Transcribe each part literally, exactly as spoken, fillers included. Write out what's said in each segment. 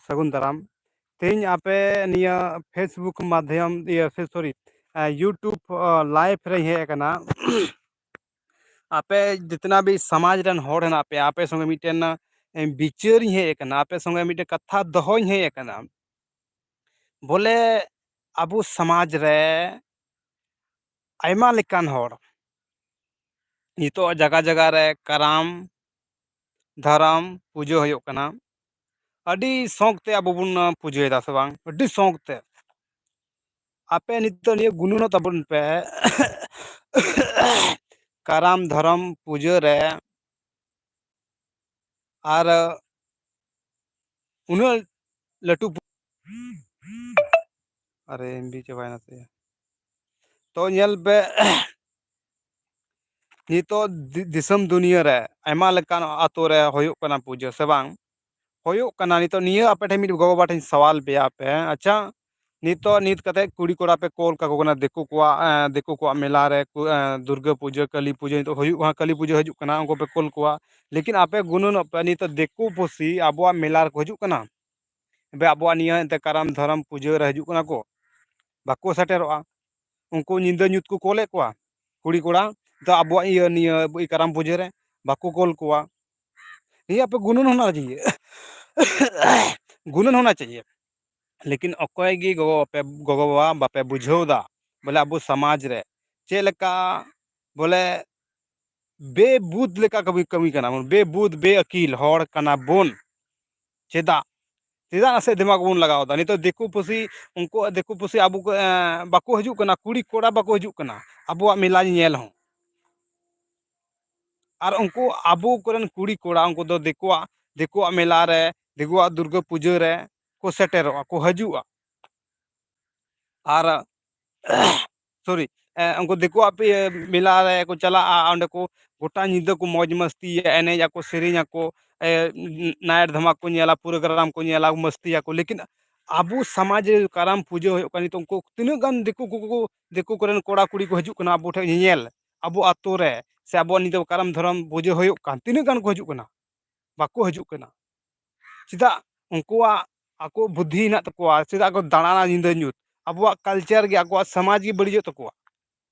ᱥᱟᱹᱜᱩᱱ ᱫᱟᱨᱟᱢ᱾ ᱛᱮᱦᱮᱧ ᱟᱯᱮ ᱱᱤᱭᱟᱹ Facebook ᱢᱟᱫᱽᱫᱷᱚᱢ, ᱤᱭᱟᱹ, ᱥᱚᱨᱤ, YouTube live ᱨᱮᱧ ᱦᱮᱡ ᱟᱠᱟᱱᱟ᱾ ᱟᱯᱮ ᱡᱤᱛᱱᱟ ᱵᱤ ᱥᱚᱢᱟᱡᱽ ᱨᱮᱱ ᱦᱚᱲ ᱦᱮᱱᱟᱜ ᱯᱮᱭᱟ, ᱟᱯᱮ ᱥᱚᱸᱜᱮ ᱢᱤᱫᱴᱮᱱ ᱵᱤᱪᱟᱹᱨᱤᱧ ᱦᱮᱡ ᱟᱠᱟᱱᱟ, ᱟᱯᱮ ᱥᱚᱸᱜᱮ ᱢᱤᱫᱴᱮᱱ ᱠᱟᱛᱷᱟ ᱫᱚᱦᱚᱧ ᱦᱮᱡ ᱟᱠᱟᱱᱟ᱾ ᱵᱚᱞᱮ ᱟᱵᱚ ᱥᱚᱢᱟᱡᱽ ᱨᱮ ᱟᱭᱢᱟ ᱞᱮᱠᱟᱱ ᱦᱚᱲ ᱱᱤᱛᱚᱜ ᱡᱟᱭᱜᱟ ᱡᱟᱭᱜᱟ ᱨᱮ ᱠᱟᱨᱟᱢ, ᱫᱷᱚᱨᱚᱢ ᱯᱩᱡᱟᱹ ᱦᱩᱭᱩᱜ ᱠᱟᱱᱟ᱾ ᱟᱹᱰᱤ ᱥᱚᱠ ᱛᱮ ᱟᱵᱚ ᱵᱚᱱ ᱯᱩᱡᱟᱹᱭᱮᱫᱟ ᱥᱮ ᱵᱟᱝ? ᱟᱹᱰᱤ ᱥᱚᱠ ᱛᱮ᱾ ᱟᱯᱮ ᱱᱤᱛᱚᱜ ᱱᱤᱭᱟᱹ ᱜᱩᱱᱟᱹᱱᱚᱜ ᱛᱟᱵᱚᱱ ᱯᱮ, ᱠᱟᱨᱟᱢ ᱫᱷᱚᱨᱚᱢ ᱯᱩᱡᱟᱹ ᱨᱮ ᱟᱨ ᱩᱱᱟᱹᱜ ᱞᱟᱹᱴᱩ ᱯᱩ-, ᱟᱨᱮ, ᱮᱢ ᱵᱤ ᱪᱟᱵᱟᱭᱮᱱᱟ ᱥᱮ? ᱛᱚ ᱧᱮᱞ ᱯᱮ, ᱱᱤᱛᱚᱜ ᱫᱤ-, ᱫᱤᱥᱚᱢ ᱫᱩᱱᱤᱭᱟᱹ ᱨᱮ ᱟᱭᱢᱟ ᱞᱮᱠᱟᱱ ᱟᱛᱳ ᱨᱮ ᱦᱩᱭᱩᱜ ᱠᱟᱱᱟ ᱯᱩᱡᱟᱹ, ᱥᱮ ᱵᱟᱝ? ᱦᱩᱭᱩᱜ ᱠᱟᱱᱟ᱾ ᱱᱤᱛᱚᱜ ᱱᱤᱭᱟᱹ ᱟᱯᱮ ᱴᱷᱮᱱ ᱢᱤᱫ ᱜᱚᱜᱚ ᱵᱟᱵᱟ ᱴᱷᱮᱱ ᱥᱟᱣᱟᱞ ᱯᱮᱭᱟ ᱯᱮ, ᱟᱪᱪᱷᱟ, ᱱᱤᱛᱚᱜ ᱱᱤᱛ ᱠᱟᱛᱮ ᱠᱩᱲᱤ ᱠᱚᱲᱟ ᱯᱮ ᱠᱚᱞ ᱠᱟᱠᱚ ᱠᱟᱱᱟ ᱫᱤᱠᱩ ᱠᱚᱣᱟᱜ, ᱮᱸ, ᱫᱤᱠᱩ ᱠᱚᱣᱟᱜ ᱢᱮᱞᱟ ᱨᱮ, ᱠᱩ-, ᱮᱸ, ᱫᱩᱨᱜᱟᱹ ᱯᱩᱡᱟᱹ, ᱠᱟᱹᱞᱤ ᱯᱩᱡᱟᱹ, ᱱᱤᱛᱚᱜ ᱦᱩᱭᱩᱜᱼᱟ, ᱠᱟᱹᱞᱤ ᱯᱩᱡᱟᱹ ᱦᱤᱡᱩᱜ ᱠᱟᱱᱟ, ᱩᱱᱠᱩ ᱯᱮ ᱠᱚᱞ ᱠᱚᱣᱟ᱾ ᱞᱮᱠᱤᱱ ᱟᱯᱮ ᱜᱩᱱᱟᱹᱱᱚᱜ ᱯᱮ, ᱱᱤᱛᱚᱜ ᱫᱤᱠᱩ ᱯᱩᱥᱤ ᱟᱵᱚᱣᱟᱜ ᱢᱮᱞᱟ ᱨᱮᱠᱚ ᱦᱤᱡᱩᱜ ᱠᱟᱱᱟ? ᱮᱵᱮ, ᱟᱵᱚᱣᱟᱜ ᱱᱤᱭᱟᱹ ᱮᱱᱛᱮ ᱠᱟᱨᱟᱢ ᱫᱷᱚᱨᱚᱢ ᱯᱩᱡᱟᱹ ᱨᱮ ᱦᱤᱡᱩᱜ ᱠᱟᱱᱟ ᱠᱚ, ᱵᱟᱠᱚ ᱥᱮᱴᱮᱨᱚᱜᱼᱟ᱾ ᱩᱱᱠᱩ ᱧᱤᱫᱟᱹ ᱧᱩᱛ ᱠᱚ ᱠᱚᱞᱮᱫ ᱠᱚᱣᱟ ᱠᱩᱲᱤ ᱠᱚᱲᱟ, ᱛᱚ ᱟᱵᱚᱣᱟᱜ ᱤᱭᱟᱹ, ᱱᱤᱭᱟᱹ ᱠᱟᱨᱟᱢ ᱯᱩᱡᱟᱹ ᱨᱮ ᱵᱟᱠᱚ ᱠᱚᱞ ᱠᱚᱣᱟ᱾ ᱱᱤᱭᱟᱹ ᱟᱯᱮ ᱜᱩᱱᱟᱹᱱ ᱦᱚᱸ ᱚᱱᱟ ᱪᱟᱹᱦᱤᱭᱮ᱾ ᱜᱩᱱᱟᱹᱱ ᱦᱚᱸ ᱚᱱᱟ ᱪᱟᱹᱦᱤᱭᱮ᱾ ᱞᱮᱠᱤᱱ ᱚᱠᱚᱭ ᱜᱮ ᱜᱚᱜᱚ ᱵᱟᱯᱮ, ᱜᱚᱜᱚ ᱵᱟᱵᱟ ᱵᱟᱯᱮ ᱵᱩᱡᱷᱟᱹᱣ ᱫᱟ, ᱵᱚᱞᱮ ᱟᱵᱚ ᱥᱚᱢᱟᱡᱽ ᱨᱮ ᱪᱮᱫ ᱞᱮᱠᱟ ᱵᱚᱞᱮ ᱵᱮᱵᱩᱫ ᱞᱮᱠᱟ ᱠᱟᱹᱢᱤ, ᱠᱟᱹᱢᱤ ᱠᱟᱱᱟ ᱵᱚᱱ, ᱵᱮᱵᱩᱫ, ᱵᱮᱟᱹᱠᱤᱞ ᱦᱚᱲ ᱠᱟᱱᱟ ᱵᱚᱱ᱾ ᱪᱮᱫᱟᱜ? ᱪᱮᱫᱟᱜ ᱥᱮ ᱫᱤᱢᱟᱜᱽ ᱵᱚᱱ ᱞᱟᱜᱟᱣ ᱮᱫᱟ? ᱱᱤᱛᱚᱜ ᱫᱤᱠᱩ ᱯᱩᱥᱤ, ᱩᱱᱠᱩ ᱫᱤᱠᱩ ᱯᱩᱥᱤ ᱟᱵᱚ ᱠᱚ, ᱮᱸ, ᱵᱟᱠᱚ ᱦᱤᱡᱩᱜ ᱠᱟᱱᱟ, ᱠᱩᱲᱤ ᱠᱚᱲᱟ ᱵᱟᱠᱚ ᱦᱤᱡᱩᱜ ᱠᱟᱱᱟ ᱟᱵᱚᱣᱟᱜ ᱢᱮᱞᱟ ᱧᱮᱧᱮᱞ ᱦᱚᱸ᱾ ᱟᱨ ᱩᱱᱠᱩ ᱟᱵᱚ ᱠᱚᱨᱮᱱ ᱠᱩᱲᱤ ᱠᱚᱲᱟ, ᱩᱱᱠᱩ ᱫᱚ ᱫᱤᱠᱩᱣᱟᱜ, ᱫᱤᱠᱩᱣᱟᱜ ᱢᱮᱞᱟ ᱨᱮ, ᱫᱤᱠᱩᱣᱟᱜ ᱫᱩᱨᱜᱟᱹ ᱯᱩᱡᱟᱹ ᱨᱮ ᱠᱚ ᱥᱮᱴᱮᱨᱚᱜᱼᱟ, ᱠᱚ ᱦᱤᱡᱩᱜᱼᱟ᱾ ᱟᱨ ᱥᱚᱨᱤ, ᱮ, ᱩᱱᱠᱩ ᱫᱤᱠᱩᱣᱟᱜ ᱯᱮ-, ᱢᱮᱞᱟ ᱨᱮ ᱠᱚ ᱪᱟᱞᱟᱜᱼᱟ, ᱚᱸᱰᱮ ᱠᱚ ᱜᱚᱴᱟ ᱧᱤᱫᱟᱹ ᱠᱚ ᱢᱚᱡᱽ ᱢᱟᱥᱛᱤᱭᱟ, ᱮᱱᱮᱡ ᱟᱠᱚ, ᱥᱮᱨᱮᱧ ᱟᱠᱚ, ᱮ, ᱱᱟᱭᱤᱴ ᱫᱷᱟᱢᱟᱠ ᱠᱚ ᱧᱮᱞᱟ, ᱯᱨᱳᱜᱨᱟᱢ ᱠᱚ ᱧᱮᱞᱟ, ᱢᱟᱥᱛᱤᱭᱟᱠᱚ᱾ ᱞᱮᱠᱤᱱ ᱟᱵᱚ ᱥᱚᱢᱟᱡᱽ ᱨᱮ ᱠᱟᱨᱟᱢ ᱯᱩᱡᱟᱹ ᱦᱩᱭᱩᱜ ᱠᱟᱱᱟ, ᱱᱤᱛᱚᱜ ᱩᱱᱠᱩ ᱛᱤᱱᱟᱹᱜ ᱜᱟᱱ ᱫᱤᱠᱩ ᱠᱚ, ᱠᱚ, ᱫᱤᱠᱩ ᱠᱚᱨᱮᱱ ᱠᱚᱲᱟ ᱠᱩᱲᱤ ᱠᱚ ᱦᱤᱡᱩᱜ ᱠᱟᱱᱟ ᱟᱵᱚ ᱴᱷᱮᱱ ᱧᱮᱧᱮᱞ, ᱟᱵᱚ ᱟᱛᱳ ᱨᱮ ᱥᱮ ᱟᱵᱚᱣᱟᱜ ᱱᱤᱛᱚᱜ ᱠᱟᱨᱟᱢ ᱫᱷᱚᱨᱚᱢ ᱯᱩᱡᱟᱹ ᱦᱩᱭᱩᱜ ᱠᱟᱱ, ᱛᱤᱱᱟᱹᱜ ᱜᱟᱱ ᱠᱚ ᱦᱤᱡᱩᱜ ᱠᱟᱱᱟ? ᱵᱟᱠᱚ ᱦᱤᱡᱩᱜ ᱠᱟᱱᱟ᱾ ᱪᱮᱫᱟᱜ? ᱩᱱᱠᱩᱣᱟᱜ ᱟᱠᱚ ᱵᱩᱫᱽᱫᱷᱤ ᱦᱮᱱᱟᱜ ᱛᱟᱠᱚᱣᱟ, ᱪᱮᱫᱟᱜ ᱠᱚ ᱫᱟᱬᱟᱱᱟ ᱧᱤᱫᱟᱹ ᱧᱩᱛ? ᱟᱵᱚᱣᱟᱜ culture ᱜᱮ, ᱟᱠᱚᱣᱟᱜ ᱥᱚᱢᱟᱡᱽ ᱜᱮ ᱵᱟᱹᱲᱤᱡᱚᱜ ᱛᱟᱠᱚᱣᱟ᱾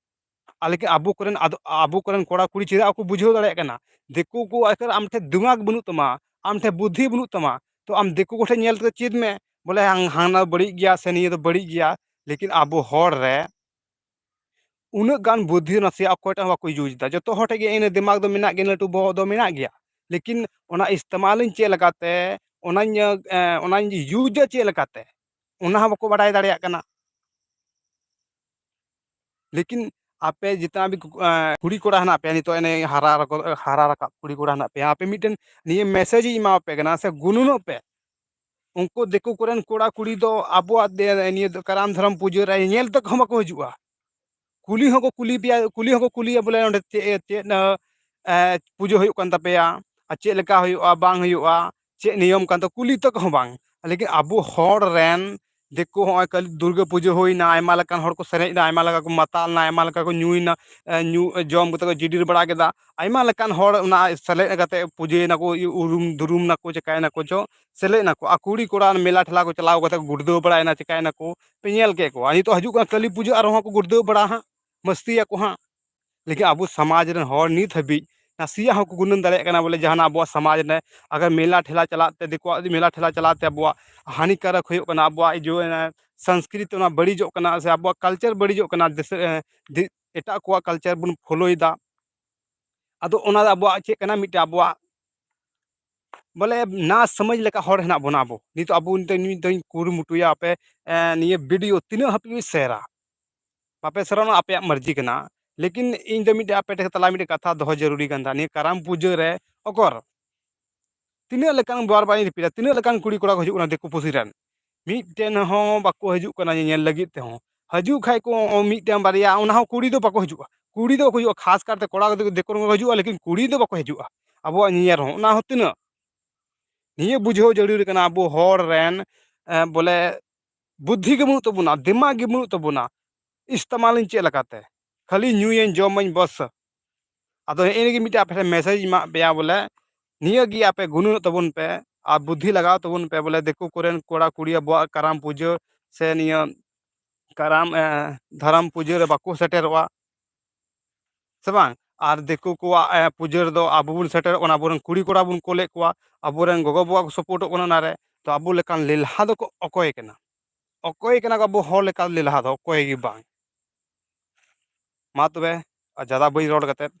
ᱟᱨ ᱞᱮᱠᱤᱱ ᱟᱵᱚ ᱠᱚᱨᱮᱱ ᱟᱫᱚ, ᱟᱵᱚ ᱠᱚᱨᱮᱱ ᱠᱚᱲᱟ ᱠᱩᱲᱤ ᱪᱮᱫᱟᱜ ᱵᱟᱠᱚ ᱵᱩᱡᱷᱟᱹᱣ ᱫᱟᱲᱮᱭᱟᱜ ᱠᱟᱱᱟ? ᱫᱤᱠᱩ ᱠᱚ ᱟᱹᱭᱠᱟᱹᱣ, ᱟᱢ ᱴᱷᱮᱱ ᱫᱤᱢᱟᱜᱽ ᱵᱟᱹᱱᱩᱜ ᱛᱟᱢᱟ, ᱟᱢ ᱴᱷᱮᱱ ᱵᱩᱫᱽᱫᱷᱤ ᱵᱟᱹᱱᱩᱜ ᱛᱟᱢᱟ, ᱛᱚ ᱟᱢ ᱫᱤᱠᱩ ᱠᱚᱴᱷᱮᱱ ᱧᱮᱞ ᱠᱟᱛᱮ ᱪᱮᱫ ᱢᱮ, ᱵᱚᱞᱮ ᱦᱟᱝ-, ᱦᱟᱱᱟ ᱵᱟᱹᱲᱤᱡ ᱜᱮᱭᱟ ᱥᱮ ᱱᱤᱭᱟᱹ ᱫᱚ ᱵᱟᱹᱲᱤᱡ ᱜᱮᱭᱟ᱾ ᱞᱮᱠᱤᱱ ᱟᱵᱚ ᱦᱚᱲ ᱨᱮ ᱩᱱᱟᱹᱜ ᱜᱟᱱ ᱵᱩᱫᱽᱫᱷᱤ ᱱᱟᱥᱮᱭᱟᱜ ᱚᱠᱚᱭᱴᱟᱜ ᱦᱚᱸ ᱵᱟᱠᱚ use ᱮᱫᱟ᱾ ᱡᱚᱛᱚ ᱦᱚᱲ ᱴᱷᱮᱱ ᱜᱮ ᱤᱱᱟᱹ ᱫᱤᱢᱟᱜᱽ ᱫᱚ ᱢᱮᱱᱟᱜ ᱜᱮᱭᱟ, ᱞᱟᱹᱴᱩ ᱵᱚᱦᱚᱜ ᱫᱚ ᱢᱮᱱᱟᱜ ᱜᱮᱭᱟ, ᱞᱮᱠᱤᱱ ᱚᱱᱟ ᱤᱥᱛᱮᱢᱟᱞᱤᱧ ᱪᱮᱫ ᱞᱮᱠᱟᱛᱮ, ᱚᱱᱟᱧ, ᱮ, ᱚᱱᱟᱧ use ᱪᱮᱫ ᱞᱮᱠᱟᱛᱮ, ᱚᱱᱟ ᱦᱚᱸ ᱵᱟᱠᱚ ᱵᱟᱰᱟᱭ ᱫᱟᱲᱮᱭᱟᱜ ᱠᱟᱱᱟ᱾ ᱞᱮᱠᱤᱱ ᱟᱯᱮ ᱡᱤᱛᱱᱟ ᱵᱷᱤ ᱠᱩ-, ᱮ, ᱠᱩᱲᱤ ᱠᱚᱲᱟ ᱦᱮᱱᱟᱜ ᱯᱮᱭᱟ, ᱱᱤᱛᱚᱜ ᱮᱱᱮ ᱦᱟᱨᱟ ᱨᱟᱠᱚ-, ᱦᱟᱨᱟ ᱨᱟᱠᱟᱵ ᱠᱩᱲᱤ ᱠᱚᱲᱟ ᱦᱮᱱᱟᱜ ᱯᱮᱭᱟ, ᱟᱯᱮ ᱢᱤᱫᱴᱮᱱ ᱱᱤᱭᱟᱹ message ᱤᱧ ᱮᱢᱟ ᱯᱮ ᱠᱟᱱᱟ, ᱥᱮ ᱜᱩᱱᱟᱹᱱᱚᱜ ᱯᱮ᱾ ᱩᱱᱠᱩ ᱫᱤᱠᱩ ᱠᱚᱨᱮᱱ ᱠᱚᱲᱟ ᱠᱩᱲᱤ ᱫᱚ ᱟᱵᱚᱣᱟᱜ ᱫᱮ-, ᱱᱤᱭᱟᱹ ᱫᱚ ᱠᱟᱨᱟᱢ ᱫᱷᱚᱨᱚᱢ ᱯᱩᱡᱟᱹ ᱨᱮ ᱧᱮᱞ ᱛᱮᱠᱚ ᱦᱚᱸ ᱵᱟᱠᱚ ᱦᱤᱡᱩᱜᱼᱟ᱾ ᱠᱩᱞᱤ ᱦᱚᱸᱠᱚ ᱠᱩᱞᱤ ᱯᱮᱭᱟ, ᱠᱩᱞᱤ ᱦᱚᱸᱠᱚ ᱠᱩᱞᱤᱭᱟ ᱵᱚᱞᱮ, "ᱚᱸᱰᱮ ᱪᱮᱫ, ᱪᱮᱫ, ᱮ, ᱯᱩᱡᱟᱹ ᱦᱩᱭᱩᱜ ᱠᱟᱱ ᱛᱟᱯᱮᱭᱟ? ᱟᱨ ᱪᱮᱫ ᱞᱮᱠᱟ ᱦᱩᱭᱩᱜᱼᱟ, ᱵᱟᱝ ᱦᱩᱭᱩᱜᱼᱟ? ᱪᱮᱫ ᱱᱤᱭᱚᱢ ᱠᱟᱱ ᱛᱟᱯᱮᱭᱟ?" ᱠᱩᱞᱤ ᱛᱚᱠᱚ ᱦᱚᱸ ᱵᱟᱝ᱾ ᱞᱮᱠᱤᱱ ᱟᱵᱚ ᱦᱚᱲ ᱨᱮᱱ ᱫᱤᱠᱩ, ᱦᱚᱸᱜᱼᱚᱭ ᱠᱟᱹᱞᱤ ᱫᱩᱨᱜᱟᱹ ᱯᱩᱡᱟᱹ ᱦᱩᱭᱱᱟ, ᱟᱭᱢᱟ ᱞᱮᱠᱟᱱ ᱦᱚᱲ ᱠᱚ ᱥᱮᱨᱮᱡ ᱮᱱᱟ, ᱟᱭᱢᱟ ᱞᱮᱠᱟ ᱠᱚ ᱢᱟᱛᱟᱞ ᱮᱱᱟ, ᱟᱭᱢᱟ ᱞᱮᱠᱟ ᱠᱚ ᱧᱩᱭᱮᱱᱟ, ᱮ, ᱧᱩ, ᱡᱚᱢ ᱠᱟᱛᱮ ᱠᱚ ᱡᱤᱰᱤᱨ ᱵᱟᱲᱟ ᱠᱮᱫᱟ᱾ ᱟᱭᱢᱟ ᱞᱮᱠᱟᱱ ᱦᱚᱲ ᱚᱱᱟ ᱥᱮᱞᱮᱫ ᱠᱟᱛᱮ ᱯᱩᱡᱟᱹᱭᱮᱱᱟ ᱠᱚ, ᱩᱨᱩᱢ ᱫᱩᱨᱩᱢ ᱱᱟᱠᱚ, ᱪᱤᱠᱟᱹᱭᱮᱱᱟ ᱠᱚ ᱪᱚ, ᱥᱮᱞᱮᱫ ᱱᱟᱠᱚ᱾ ᱟᱨ ᱠᱩᱲᱤ ᱠᱚᱲᱟ ᱢᱮᱞᱟ ᱴᱷᱮᱞᱟ ᱠᱚ ᱪᱟᱞᱟᱣ ᱠᱟᱛᱮ ᱠᱚ ᱜᱩᱲᱫᱟᱹᱣ ᱵᱟᱲᱟᱭᱮᱱᱟ, ᱪᱤᱠᱟᱹᱭᱮᱱᱟ ᱠᱚ, ᱯᱮ ᱧᱮᱞ ᱠᱮᱫ ᱠᱚᱣᱟ᱾ ᱱᱤᱛᱚᱜ ᱦᱤᱡᱩᱜ ᱠᱟᱱᱟ ᱠᱟᱹᱞᱤ ᱯᱩᱡᱟᱹ, ᱟᱨᱦᱚᱸ ᱠᱚ ᱜᱩᱲᱫᱟᱹᱣ ᱵᱟᱲᱟ ᱦᱟᱸᱜ, ᱢᱟᱹᱥᱛᱤᱭᱟᱠᱚ ᱦᱟᱸᱜ᱾ ᱞᱮᱠᱤᱱ ᱟᱵᱚ ᱥᱚᱢᱟᱡᱽ ᱨᱮᱱ ᱦᱚᱲ ᱱᱤᱛ ᱦᱟᱹᱵᱤᱡ ᱱᱟᱥᱮᱭᱟᱜ ᱦᱚᱸᱠᱚ ᱜᱩᱱᱟᱹᱱ ᱫᱟᱲᱮᱭᱟᱜ ᱠᱟᱱᱟ ᱵᱚᱞᱮ ᱡᱟᱦᱟᱱᱟᱜ ᱟᱵᱚᱣᱟᱜ ᱥᱚᱢᱟᱡᱽ ᱨᱮ ᱟᱜᱟᱨ ᱢᱮᱞᱟ ᱴᱷᱮᱞᱟ ᱪᱟᱞᱟᱜ ᱛᱮ, ᱫᱤᱠᱩᱣᱟᱜ ᱢᱮᱞᱟ ᱴᱷᱮᱞᱟ ᱪᱟᱞᱟᱜ ᱛᱮ ᱟᱵᱚᱣᱟᱜ ᱦᱟᱹᱱᱤᱠᱟᱨᱚᱠ ᱦᱩᱭᱩᱜ ᱠᱟᱱᱟ, ᱟᱵᱚᱣᱟᱜ ᱤᱭᱟᱹ, ᱥᱚᱝᱥᱠᱨᱤᱛ ᱚᱱᱟ ᱵᱟᱹᱲᱤᱡᱚᱜ ᱠᱟᱱᱟ, ᱥᱮ ᱟᱵᱚᱣᱟᱜ culture ᱵᱟᱹᱲᱤᱡᱚᱜ ᱠᱟᱱᱟ, ᱫᱤᱥᱟᱹ-, ᱮ, ᱫᱤ-, ᱮᱴᱟᱜ ᱠᱚᱣᱟᱜ culture ᱵᱚᱱ ᱯᱷᱳᱞᱳᱭᱮᱫᱟ᱾ ᱟᱫᱚ ᱚᱱᱟ ᱫᱚ ᱟᱵᱚᱣᱟᱜ ᱪᱮᱫ ᱠᱟᱱᱟ? ᱢᱤᱫᱴᱮᱱ ᱟᱵᱚᱣᱟᱜ ᱵᱚᱞᱮ ᱱᱟ ᱥᱚᱢᱟᱡᱽ ᱞᱮᱠᱟ ᱦᱚᱲ ᱦᱮᱱᱟᱜ ᱵᱚᱱᱟ ᱟᱵᱚ᱾ ᱱᱤᱛᱚᱜ ᱟᱵᱚ ᱱᱤᱛᱚᱜ, ᱱᱤᱛᱚᱜ ᱤᱧ ᱠᱩᱨᱩᱢᱩᱴᱩᱭᱟ ᱟᱯᱮ, ᱮ, ᱱᱤᱭᱟᱹ video ᱛᱤᱱᱟᱹᱜ ᱦᱟᱹᱵᱤᱡ ᱯᱮ share ᱟ᱾ ᱵᱟᱯᱮ share ᱟ, ᱚᱱᱟ ᱟᱯᱮᱭᱟᱜ ᱢᱟᱹᱨᱡᱤ ᱠᱟᱱᱟ᱾ ᱞᱮᱠᱤᱱ ᱤᱧ ᱫᱚ ᱢᱤᱫᱴᱮᱡ ᱟᱯᱮ ᱴᱷᱮᱱ ᱛᱟᱞᱟ ᱢᱤᱫᱴᱮᱡ ᱠᱟᱛᱷᱟ ᱫᱚᱦᱚ ᱡᱟᱹᱨᱩᱨᱤ ᱠᱟᱱ ᱛᱟᱦᱮᱸ᱾ ᱱᱤᱭᱟᱹ ᱠᱟᱨᱟᱢ ᱯᱩᱡᱟᱹ ᱨᱮ ᱚᱠᱚᱨ ᱛᱤᱱᱟᱹᱜ ᱞᱮᱠᱟᱱ, ᱵᱟᱨ ᱵᱟᱨ ᱤᱧ repeat ᱟ, ᱛᱤᱱᱟᱹᱜ ᱞᱮᱠᱟᱱ ᱠᱩᱲᱤ ᱠᱚᱲᱟ ᱠᱚ ᱦᱤᱡᱩᱜ ᱠᱟᱱᱟ ᱫᱤᱠᱩ ᱯᱩᱥᱤ ᱨᱮᱱ? ᱢᱤᱫᱴᱮᱱ ᱦᱚᱸ ᱵᱟᱠᱚ ᱦᱤᱡᱩᱜ ᱠᱟᱱᱟ ᱧᱮᱧᱮᱞ ᱞᱟᱹᱜᱤᱫ ᱛᱮᱦᱚᱸ᱾ ᱦᱤᱡᱩᱜ ᱠᱷᱟᱡ ᱠᱚ ᱢᱤᱫᱴᱮᱱ ᱵᱟᱨᱭᱟ, ᱚᱱᱟ ᱦᱚᱸ ᱠᱩᱲᱤ ᱫᱚ ᱵᱟᱠᱚ ᱦᱤᱡᱩᱜᱼᱟ᱾ ᱠᱩᱲᱤ ᱫᱚ ᱵᱟᱠᱚ ᱦᱤᱡᱩᱜᱼᱟ, ᱠᱷᱟᱥ ᱠᱟᱨᱛᱮ ᱠᱚᱲᱟ ᱠᱚᱫᱚ ᱫᱤᱠᱩ ᱠᱚ ᱦᱤᱡᱩᱜᱼᱟ, ᱞᱮᱠᱤᱱ ᱠᱩᱲᱤ ᱫᱚ ᱵᱟᱠᱚ ᱦᱤᱡᱩᱜᱼᱟ ᱟᱵᱚᱣᱟᱜ ᱧᱮᱧᱮᱞ ᱨᱮᱦᱚᱸ᱾ ᱚᱱᱟ ᱦᱚᱸ ᱛᱤᱱᱟᱹᱜ? ᱱᱤᱭᱟᱹ ᱵᱩᱡᱷᱟᱹᱣ ᱡᱟᱹᱨᱩᱲ ᱠᱟᱱᱟ ᱟᱵᱚ ᱦᱚᱲ ᱨᱮᱱ, ᱮ, ᱵᱚᱞᱮ ᱵᱩᱫᱽᱫᱷᱤ ᱜᱮ ᱵᱟᱹᱱᱩᱜ ᱛᱟᱵᱚᱱᱟ, ᱫᱤᱢᱟᱜᱽ ᱜᱮ ᱵᱟᱹᱱᱩᱜ ᱛᱟᱵᱚᱱᱟ, ᱤᱥᱛᱮᱢᱟᱞᱤᱧ ᱪᱮᱫ ᱞᱮᱠᱟᱛᱮ? ᱠᱷᱟᱹᱞᱤ ᱧᱩᱭᱟᱹᱧ, ᱡᱚᱢᱟᱹᱧ, ᱵᱚᱥ᱾ ᱟᱫᱚ ᱱᱮᱜᱼᱮ ᱱᱤᱭᱟᱹ ᱜᱮ ᱢᱤᱫᱴᱮᱡ ᱟᱯᱮ ᱴᱷᱮᱱ message ᱤᱧ ᱮᱢᱟᱜ ᱯᱮᱭᱟ ᱵᱚᱞᱮ, ᱱᱤᱭᱟᱹ ᱜᱮ ᱟᱯᱮ ᱜᱩᱱᱟᱹᱱᱚᱜ ᱛᱟᱵᱚᱱ ᱯᱮ᱾ ᱟᱨ ᱵᱩᱫᱽᱫᱷᱤ ᱞᱟᱜᱟᱣ ᱛᱟᱵᱚᱱ ᱯᱮ ᱵᱚᱞᱮ, ᱫᱤᱠᱩ ᱠᱚᱨᱮᱱ ᱠᱚᱲᱟ ᱠᱩᱲᱤ ᱟᱵᱚᱣᱟᱜ ᱠᱟᱨᱟᱢ ᱯᱩᱡᱟᱹ ᱥᱮ ᱱᱤᱭᱟᱹ ᱠᱟᱨᱟᱢ, ᱮ, ᱫᱷᱚᱨᱚᱢ ᱯᱩᱡᱟᱹ ᱨᱮ ᱵᱟᱠᱚ ᱥᱮᱴᱮᱨᱚᱜᱼᱟ, ᱥᱮ ᱵᱟᱝ? ᱟᱨ ᱫᱤᱠᱩ ᱠᱚᱣᱟᱜ, ᱮ, ᱯᱩᱡᱟᱹ ᱨᱮᱫᱚ ᱟᱵᱚ ᱵᱚᱱ ᱥᱮᱴᱮᱨᱚᱜ ᱠᱟᱱᱟ, ᱟᱵᱚᱨᱮᱱ ᱠᱩᱲᱤ ᱠᱚᱲᱟ ᱵᱚᱱ ᱠᱳᱞᱮᱫ ᱠᱚᱣᱟ, ᱟᱵᱚᱨᱮᱱ ᱜᱚᱜᱚ ᱵᱟᱵᱟ ᱠᱚ ᱥᱟᱯᱳᱨᱴᱚᱜ ᱠᱟᱱᱟ ᱚᱱᱟᱨᱮ᱾ ᱛᱚ ᱟᱵᱚ ᱞᱮᱠᱟᱱ ᱞᱮᱞᱦᱟ ᱫᱚᱠᱚ ᱚᱠᱚᱭ ᱠᱟᱱᱟ? ᱚᱠᱚᱭ ᱠᱟᱱᱟ ᱠᱚ ᱟᱵᱚ ᱦᱚᱲ ᱞᱮᱠᱟᱱ ᱞᱮᱞᱦᱟ ᱫᱚ? ᱚᱠᱚᱭ ᱜᱮ ᱵᱟᱝ᱾ ᱢᱟ ᱛᱚᱵᱮ, ᱟᱨ ᱡᱟᱫᱟ ᱵᱟᱹᱧ ᱨᱚᱲ ᱠᱟᱛᱮᱫ,